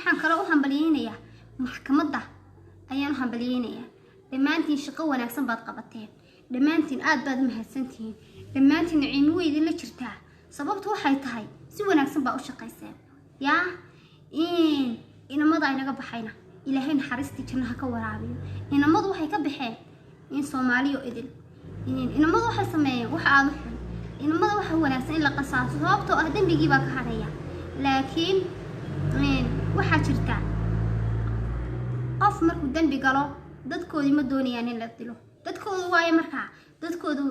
Waxaan kaloo u hambalyeynayaa maxkamadda ayaan u hambalyeynayaa. Dhammaantiin shaqo wanaagsan baad qabateen, dhammaantiin aad baad u mahadsantihiin, dhammaantiin Naciimo way idinla jirtaa. Sababtu waxay tahay si wanaagsan baa u shaqayseen. Yaa inamada inaga baxayna, Ilaahay naxariistii jannaha ka waraabiyo. Inamadu waxay ka baxeen in Soomaaliyo idil. Inamadu waxay sameeyeen wax aada u xun. Inamada waxa wanaagsan in la qasaaso, sababtoo ah dembigii baa ka hadhaya. Laakiin waxaa jirta qof markuu dembi galo, dadkoodii ma doonayaan in la dilo dadkoodu, waayo markaa dadkoodu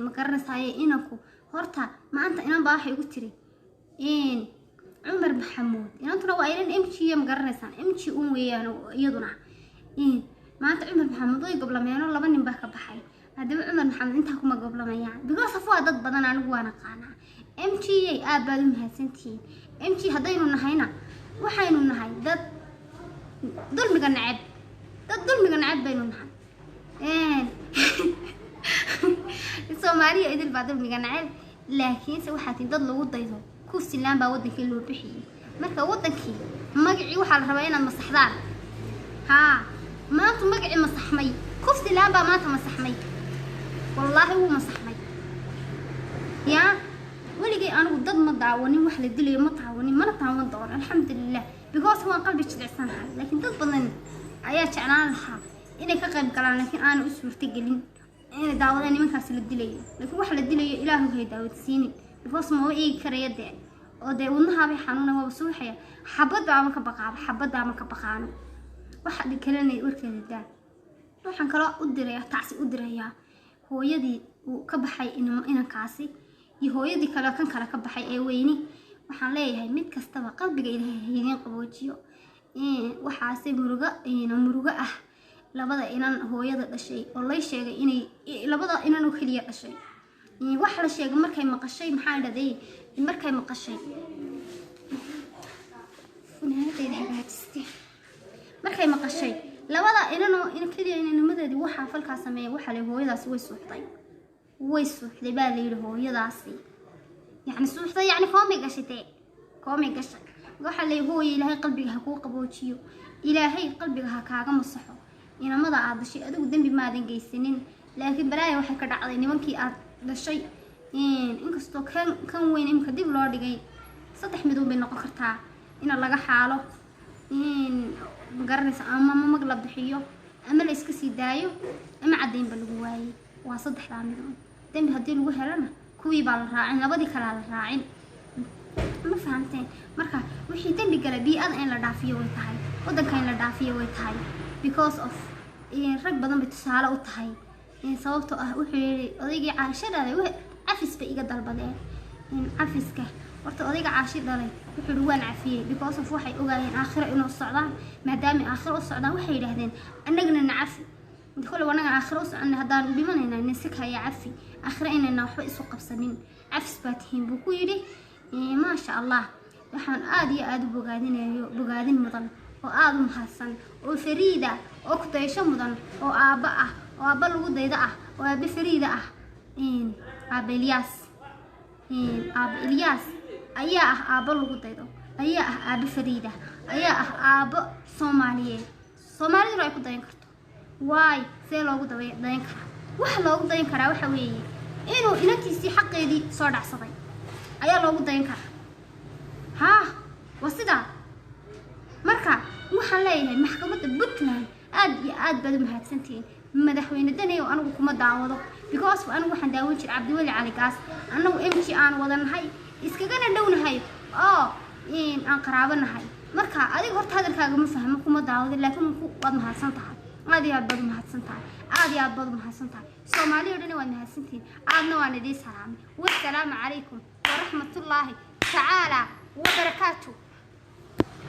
ma garanaysaye. Inanku horta maanta inan baa waxay igu tiri Cumar Maxamuud, inantuna waa inan MG, ma garanaysaan, MG un weeyaan iyaduna. Maanta Cumar Maxamuud way goblameeno, laba nin baa ka baxay. Haddaba Cumar Maxamed intaa kuma goblamayaan because of waa dad badan, anigu waan aqaanaa. MG a aad baad u mahadsantihiin. MG haddaynu nahayna, waxaynu nahay dad dulmiga neceb, dad dulmiga neceb baynu nahay. Soomaaliya idil baa dulmiga neceb, laakiinse waxaa tiin dad lagu daydo. Kufsilaan baa wadankii loo bixiyey. Marka wadankii magacii waxaa la rabaa inaad masaxdaan. Haa, maanta magacii masaxmay, kufsilaan baa maanta masaxmay, wallaahi wuu masaxmay. Yaa weligay anigu dad ma daawanin, wax la dilayo ma daawanin, mana daawan doono, alxamdulilah, because waan qalbi jilicsanahay. Laakiin dad badan ayaa jeclaan lahaa inay ka qayb galaan, laakiin aanay u suurtagelin inay daawadaan nimankaasi la dilayo. Laakiin wax la dilayo Ilaahu hay daawadsiinin, because maba eegi karaya dee, oo dee wadnahaabay xanuuna, waaba suuxaya, xabadda ama ka baqaaba, xabadda ama ka baqaano waxa kalena warkeeda daa. Waxaan kaloo u dirayaa tacsi, u dirayaa hooyadii uu ka baxay inankaasi iyo hooyadii kale kan kale ka baxay ee weyni. Waxaan leeyahay mid kastaba qalbiga Ilaahay ha idiin qaboojiyo. Waxaase murugo murugo ah labada inan hooyada dhashay oo lay sheegay inay labada inan oo keliya dhashay. Waxa la sheegay markay maqashay, maxaa dhahday, markay maqashay, funaanadeyda hagaajistay, markay maqashay labada inanoo in keliya inanimadeedii waxaa falkaa sameeya, waxaa la hooyadaasi way suuxday, way suuxday baa la yidhi hooyadaasi. Yacni suuxday, yacni koomay gashay dee, koomay gashay. Waxaa la hooya, Ilaahay qalbiga ha kuu qaboojiyo, Ilaahay qalbiga ha kaaga masaxo inamada aad dhashay. Adigu dembi maadan geysanin, laakiin balaaya waxay ka dhacday nimankii aad dhashay. Inkastoo kan weyn imika dib loo dhigay, saddex midoon bay noqon kartaa: ina laga xaalo, magaranaysa, ama mag la bixiyo, ama la iska sii daayo, ama caddaynba lagu waayey. Waa saddexdaa midoon. Dembi haddii lagu helana, kuwii baa la raacin, labadii kalea la raacin, ma fahamteen? Marka wixii dembi gala, bii-ada in la dhaafiyo way tahay, waddanka in la dhaafiyo way tahay, because of rag badan bay tusaale u tahay. Sababtoo ah wuxuu yihi odaygii Caasho dhalay, cafis bay iga dalbadeen. Cafiska horta odayga Caashi dhalay wuxuu yihi waan cafiyey, because of waxay ogaayeen aakhiro inuu socdaan. Maadaama aakhiro u socdaan, waxay yidhaahdeen annagana na cafi. Kole anaga aakhiro u soconay, haddaan dhimanayna nisikaya cafi, aakhiro inayna waxba isu qabsanin, cafis baa tihiin buu ku yidhi. Maasha Allah, waxaan aada iyo aada u bogaadinayo, bogaadin mudan oo aada u mahadsan oo fariida oo ku dayasho mudan oo aabba ah, oo aabba lagu daydo ah, oo aabbe fariida ah, aabba Ilyaas. Aabba Ilyaas ayaa ah aabbo lagu daydo, ayaa ah aabbo fariida, ayaa ah aabbo Soomaaliyeed, Soomaaliduna ay ku dayan karto. Waay, see loogu dayan karaa? Waxa loogu dayan karaa waxa weeye inuu inantiisii xaqeedii soo dhacsaday ayaa loogu dayan karaa. Haa, waa sidaa. Marka waxaan leeyahay maxkamadda Puntland, aad iyo aad baad u mahadsantihiin. Madaxweyne Danayow, anigu kuma daawado, because anigu waxaan daawan jiray Cabdiweli Cali Gaas. Annagu MG aan wada nahay, iskagana dhownahay oo aan qaraabo nahay. Marka adiga horta hadalkaaga ma fahmo, kuma daawado, laakiin waad mahadsan tahay, aad iyo aad baad u mahadsan tahay, aad iyo aad baad u mahadsan tahay. Soomaali o dhan waad mahadsantihiin, aadna waan idiin salaamay. Wassalaamu calaykum waraxmatullaahi tacaala wabarakaatu.